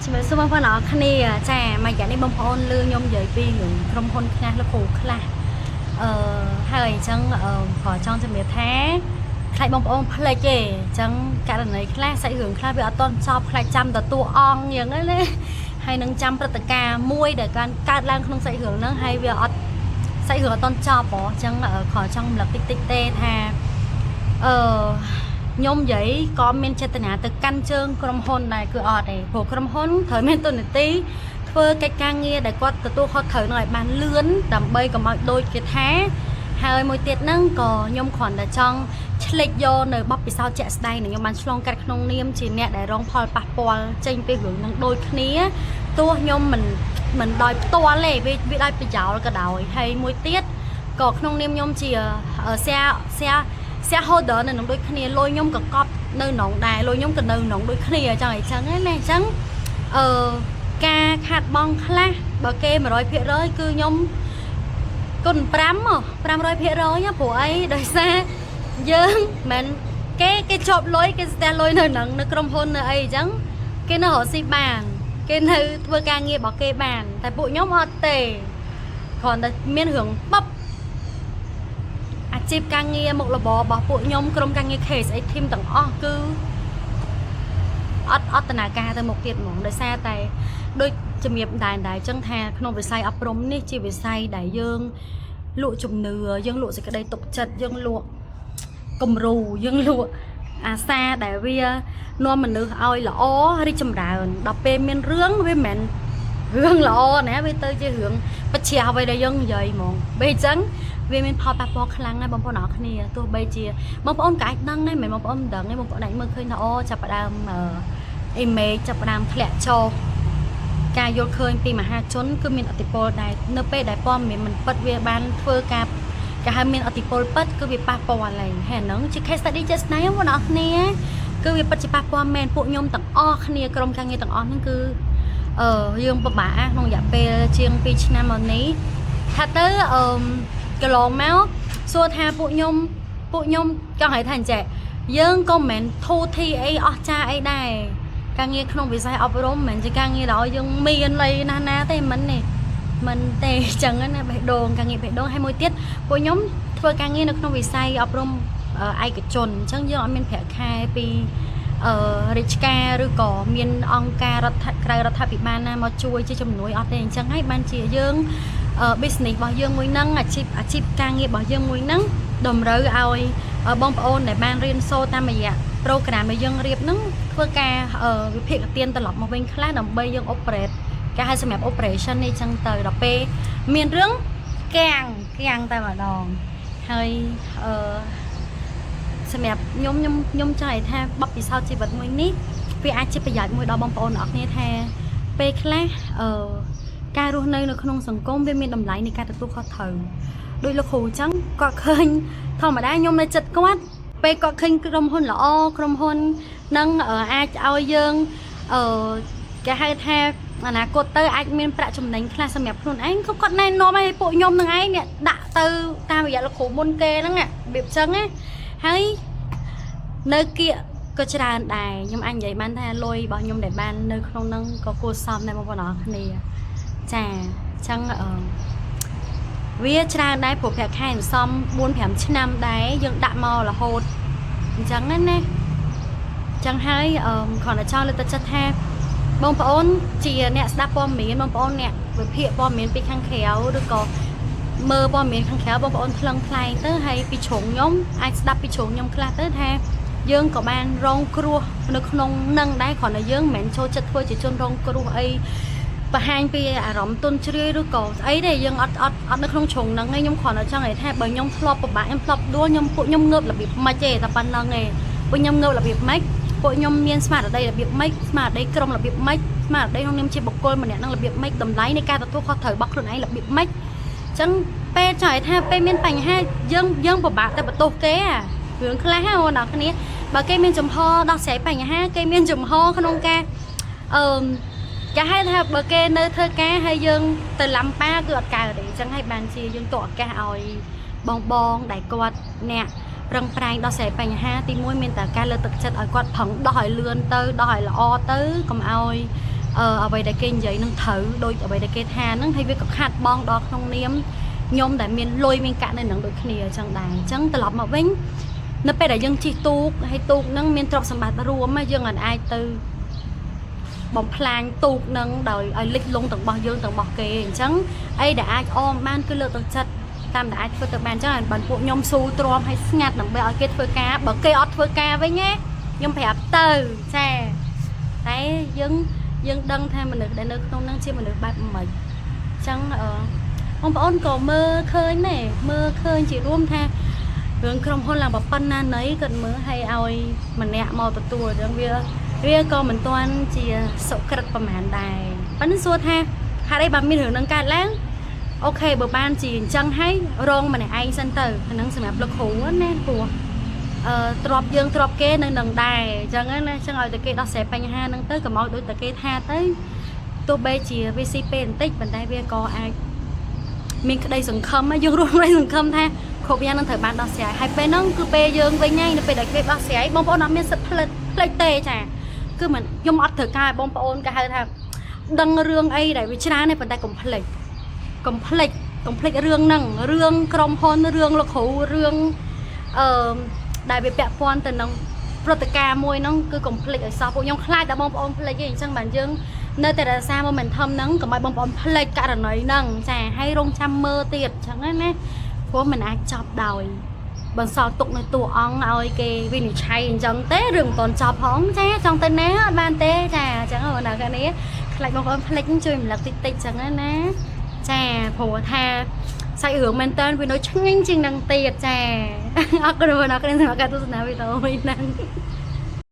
ជំរាបសួរបងប្អូនអរគ្នាចាមួយរយៈនេះបងប្អូនលឺខ្ញុំនិយាយពីរឿងក្រុមហ៊ុនខ្លះលោកគ្រូខ្លះអឺហើយអញ្ចឹងអឺក៏ចង់ជំរាបថាខ្លាចបងប្អូនភ្លេចទេអញ្ចឹងករណីខ្លះសាច់រឿងខ្លះវាអត់ទាន់ចប់ខ្លាចចាំតតួអង្គយ៉ាងហ្នឹងណាហើយនឹងចាំព្រឹត្តិការណ៍មួយដែលបានកើតឡើងក្នុងសាច់រឿងហ្នឹងហើយវាអត់សាច់រឿងអត់ទាន់ចប់ហ៎អញ្ចឹងខចង់រំលឹកតិចតិចទេថាអឺ ខ្ញុំនិយាយក៏មានចេតនាទៅកាន់ជើងក្រុមហ៊ុនដែរគឺអត់ទេព្រោះក្រុមហ៊ុនត្រូវមានតួនាទីធ្វើកិច្ចការងារដែលគាត់ទទួលខុសត្រូវនឹងឲ្យបានលឿនដើម្បីកុំឲ្យដូចគេថាហើយមួយទៀតហ្នឹងក៏ខ្ញុំគ្រាន់តែចង់ឆ្លិចយកនៅបទពិសោធន៍ជាក់ស្ដែងដែលខ្ញុំបានឆ្លងកាត់ក្នុងនាមជាអ្នកដែលរងផលប៉ះពាល់ចេញពីរឿងហ្នឹងដូចគ្នាទោះខ្ញុំមិនដោយផ្ទាល់ទេវាដោយប្រយោលក៏ដោយហើយមួយទៀតក៏ក្នុងនាមខ្ញុំជា share shareholder នៅក្នុងដូចគ្នាលុយខ្ញុំក៏កប់នៅក្នុងដែរលុយខ្ញុំក៏នៅក្នុងដូចគ្នាអញ្ចឹងអញ្ចឹងណាអញ្ចឹងអឺការខាត់បងខ្លះបើគេ100%គឺខ្ញុំគុណ5ហ៎500%ណាព្រោះអីដោយសារយើងមិនគេជាប់លុយគេស្ទះលុយនៅហ្នឹងនៅក្រុមហ៊ុននៅអីអញ្ចឹងគេនៅរកស៊ីបានគេនៅធ្វើការងាររបស់គេបានតែពួកខ្ញុំអត់ទេគ្រាន់តែមានរឿងបប អាជីពការងារមុខរបររបស់ពួកខ្ញុំក្រុមការងារ KSA team ទាំងអស់គឺអត់ដំណើរការទៅមុខទៀតហ្មងដោយសារតែដូចជំរាបដែរដែរអញ្ចឹងថាក្នុងវិស័យអប់រំនេះជាវិស័យដែលយើងលក់ជំនឿយើងលក់សេចក្តីទុកចិត្តយើងលក់គំរូយើងលក់អាសាដែលវានាំមនុស្សឲ្យល្អរីកចម្រើនដល់ពេលមានរឿងវាមិនមែនរឿងល្អណាវាទៅជារឿងបច្ចាអ្វីដែលយើងនិយាយហ្មងពេលអញ្ចឹង វាមានផលប៉ះពាល់ខ្លាំងណាស់បងប្អូនអរគ្នាទោះបីជាបងប្អូនក៏អាចដឹងដែរមិនមែនបងប្អូនមិនដឹងទេបងប្អូនអាចមើលឃើញថាអូចាប់ផ្ដើមអឺ image ចាប់ផ្ដើមធ្លាក់ចុះការយល់ឃើញពីមហាជនគឺមានឥទ្ធិពលដែរនៅពេលដែលព័ត៌មានមិនពិតវាបានធ្វើការគេហៅមានឥទ្ធិពលពិតគឺវាប៉ះពាល់ហើយហើយអាហ្នឹងជា case study ជាក់ស្ដែងបងប្អូនអរគ្នាគឺវាពិតជាប៉ះពាល់មែនពួកខ្ញុំទាំងអស់គ្នាក្រុមការងារទាំងអស់ហ្នឹងគឺអឺយើងពិបាកក្នុងរយៈពេលជាង2ឆ្នាំមកនេះថាទៅអឺកន្លងមកសួរថាពួកខ្ញុំចង់ឲ្យថាអញ្ចេះយើងក៏មិនមែនធូធីអីអស់ចាអីដែរការងារក្នុងវិស័យអប់រំមិនមែនជាការងារដែលឲ្យយើងមានអីណាស់ណាទេមិនទេមិនទេអញ្ចឹងណាបេះដូងការងារបេះដូងហើយមួយទៀតពួកខ្ញុំធ្វើការងារនៅក្នុងវិស័យអប់រំឯកជនអញ្ចឹងយើងអត់មានប្រាក់ខែពីអឺរាជការឬក៏មានអង្គការរដ្ឋក្រៅរដ្ឋាភិបាលណាមកជួយជាជំនួយអត់ទេអញ្ចឹងហើយបានជាយើង business របស់យើងមួយហ្នឹងអាជីពការងាររបស់យើងមួយហ្នឹងតម្រូវឲ្យបងប្អូនដែលបានរៀនសូត្រតាមរយៈ program ដែលយើងរៀបហ្នឹងធ្វើការវិភាគទានត្រឡប់មកវិញខ្លះដើម្បីយើង operate គេហៅសម្រាប់ operation នេះចឹងទៅដល់ពេលមានរឿងកាំងកាំងតែម្ដងហើយអឺសម្រាប់ខ្ញុំខ្ញុំខ្ញុំចង់ឲ្យថាបទពិសោធន៍ជីវិតមួយនេះវាអាចជាប្រយោជន៍មួយដល់បងប្អូនទាំងអស់គ្នាថាពេលខ្លះអឺការរស់នៅនៅក្នុងសង្គមវាមានតម្លៃនៃការទទួលខុសត្រូវដោយលោកគ្រូអញ្ចឹងគាត់ឃើញធម្មតាខ្ញុំនៅចិត្តគាត់ពេលគាត់ឃើញក្រុមហ៊ុនល្អក្រុមហ៊ុននឹងអាចឲ្យយើងអឺគេហៅថាអនាគតទៅអាចមានប្រាក់ចំណេញខ្លះសម្រាប់ខ្លួនឯងក៏គាត់ណែនាំឲ្យពួកខ្ញុំនឹងឯងអ្នកដាក់ទៅតាមរយៈលោកគ្រូមុនគេហ្នឹងរបៀបចឹងណាហើយនៅគៀកក៏ច្រើនដែរខ្ញុំអាចនិយាយបានថាលុយរបស់ខ្ញុំដែលបាននៅក្នុងហ្នឹងក៏គួរសមដែរបងប្អូនអរគ្នាចាអញ្ចឹងអឺវាច្រើនដែរព្រោះប្រាក់ខែសន្សំ4 5ឆ្នាំដែរយើងដាក់មករហូតអញ្ចឹងណាណាអញ្ចឹងហើយអឺគ្រាន់តែចង់លើកទឹកចិត្តថាបងប្អូនជាអ្នកស្ដាប់ព័ត៌មានបងប្អូនអ្នកវិភាគព័ត៌មានពីខាងក្រៅឬក៏មើលព័ត៌មានខាងក្រៅបងប្អូនថ្លឹងថ្លែងទៅហើយពីជ្រុងខ្ញុំអាចស្ដាប់ពីជ្រុងខ្ញុំខ្លះទៅថាយើងក៏បានរងគ្រោះនៅក្នុងនឹងដែរគ្រាន់តែយើងមិនមែនចូលចិត្តធ្វើជាជនរងគ្រោះអីបង្ហាញពីអារម្មណ៍ទុនជ្រាយឬក៏ស្អីទេយើងអត់អត់អត់នៅក្នុងជ្រុងហ្នឹងឯងខ្ញុំគ្រាន់តែចង់និយាយថាបើខ្ញុំធ្លាប់ពិបាកខ្ញុំធ្លាប់ដួលខ្ញុំពួកខ្ញុំងើបរបៀបម៉េចទេតែប៉ុណ្្នឹងឯងពួកខ្ញុំងើបរបៀបម៉េចពួកខ្ញុំមានស្មារតីរបៀបម៉េចស្មារតីក្រុមរបៀបម៉េចស្មារតីក្នុងនាមជាបុគ្គលម្នាក់ហ្នឹងរបៀបម៉េចតម្លៃនៃការទទួលខុសត្រូវរបស់ខ្លួនឯងរបៀបម៉េចអញ្ចឹងពេលចង់ឲ្យថាពេលមានបញ្ហាយើងយើងពិបាកតែបន្ទោសគេអារឿងខ្លះហ្នឹងបងប្អូនគ្នាបើគេមានចំហដោះស្រាយបញ្ហាគេមានចំហក្នុងការអឺគេហៅថាបើគេនៅធ្វើការហើយយើងទៅឡាំប៉ាគឺអត់កើតទេអញ្ចឹងហើយបានជាយើងទុកឱកាសឲ្យបងបងដែលគាត់អ្នកប្រឹងប្រែងដោះស្រាយបញ្ហាទីមួយមានតែការលើកទឹកចិត្តឲ្យគាត់ប្រឹងដោះឲ្យលឿនទៅដោះឲ្យល្អទៅកុំឲ្យ អ្វីដែលគេនិយាយនឹងត្រូវដូចអ្វីដែលគេថាហ្នឹងហើយវាក៏ខាត់បងដល់ក្នុងនាមខ្ញុំដែលមានលុយមានកាក់នៅនឹងដូចគ្នាអញ្ចឹងដែរអញ្ចឹងត្រឡប់មកវិញនៅពេលដែលយើងជិះទូកហើយទូកហ្នឹងមានទ្រព្យសម្បត្តិរួមណាយើងអាចទៅបំផ្លាញទូកហ្នឹងដោយឲ្យលិចលង់ទាំងរបស់យើងទាំងរបស់គេអញ្ចឹងអីដែលអាចអមបានគឺលើកទឹកចិត្តតាមដែលអាចធ្វើទៅបានអញ្ចឹងបានពួកខ្ញុំស៊ូទ្រាំឲ្យស្ងាត់ដើម្បីឲ្យគេធ្វើការបើគេអត់ធ្វើការវិញណាខ្ញុំប្រាប់ទៅចាតែយើងយើងដឹងថាមនុស្សដែលនៅក្នុងហ្នឹងជាមនុស្សបែបម៉េចអញ្ចឹងអឺបងប្អូនក៏មើលឃើញដែរមើលឃើញជារួមថារឿងក្រុមហ៊ុនឡើងប៉ុណ្ណាណីគាត់មើលឲ្យឲ្យម្នាក់មកទទួលអញ្ចឹងវាវាក៏មិនទាន់ជាសុក្រិតប្រហែលដែរប៉ុន្តែសួរថាហេតុអីបានមានរឿងហ្នឹងកើតឡើង OK បើបានជាអញ្ចឹងហើយរងម្នាក់ឯងសិនទៅអាហ្នឹងសម្រាប់លោកគ្រូណាព្រោះអឺទ្របយើងទ្របគេនៅនឹងដែរអញ្ចឹងណាអញ្ចឹងឲ្យតែគេដោះស្រាយបញ្ហាហ្នឹងទៅកុំឲ្យដូចតែគេថាទៅទោះបីជាវាស៊ីពេលបន្តិចប៉ុន្តែវាក៏អាចមានក្តីសង្ឃឹមយើងរួមក្តីសង្ឃឹមថាគ្រប់យ៉ាងនឹងត្រូវបានដោះស្រាយហើយពេលហ្នឹងគឺពេលយើងវិញហើយនៅពេលដែលគេដោះស្រាយបងប្អូនអត់មានសិទ្ធិផ្លិតផ្លេចទេចាគឺមិនខ្ញុំអត់ត្រូវការឲ្យបងប្អូនគេហៅថាដឹងរឿងអីដែលវាច្រើនទេប៉ុន្តែកុំភ្លេច កុំភ្លេចកុំភ្លេចរឿងហ្នឹងរឿងក្រុមហ៊ុនរឿងលោកគ្រូរឿងអឺដែលវាពាក់ព័ន្ធទៅនឹងព្រឹត្តិការណ៍មួយហ្នឹងគឺកុំភ្លេចឲ្យសោះពួកខ្ញុំខ្លាចតែបងប្អូនភ្លេចទេអញ្ចឹងបានយើងនៅតែរក្សា momentum ហ្នឹងកុំឲ្យបងប្អូនភ្លេចករណីហ្នឹងចាហើយរងចាំមើលទៀតអញ្ចឹងណាព្រោះមិនអាចចប់ដោយបន្សល់ទុកនៅតួអង្គឲ្យគេវិនិច្ឆ័យអញ្ចឹងទេរឿងមិនទាន់ចប់ផងចាចង់ទៅណាអត់បានទេចាអញ្ចឹងបងប្អូនគ្នាខ្លាចបងប្អូនភ្លេចជួយរំលឹកតិចតិចអញ្ចឹងណា ចាព្រោះថាសាច់រឿងមែនតើវានៅឆ្ងាញ់ជាងនឹងទៀតចាអរគុណបងអរគុណសម្រាប់ការទស្សនាវីដេអូមួយហ្នឹង។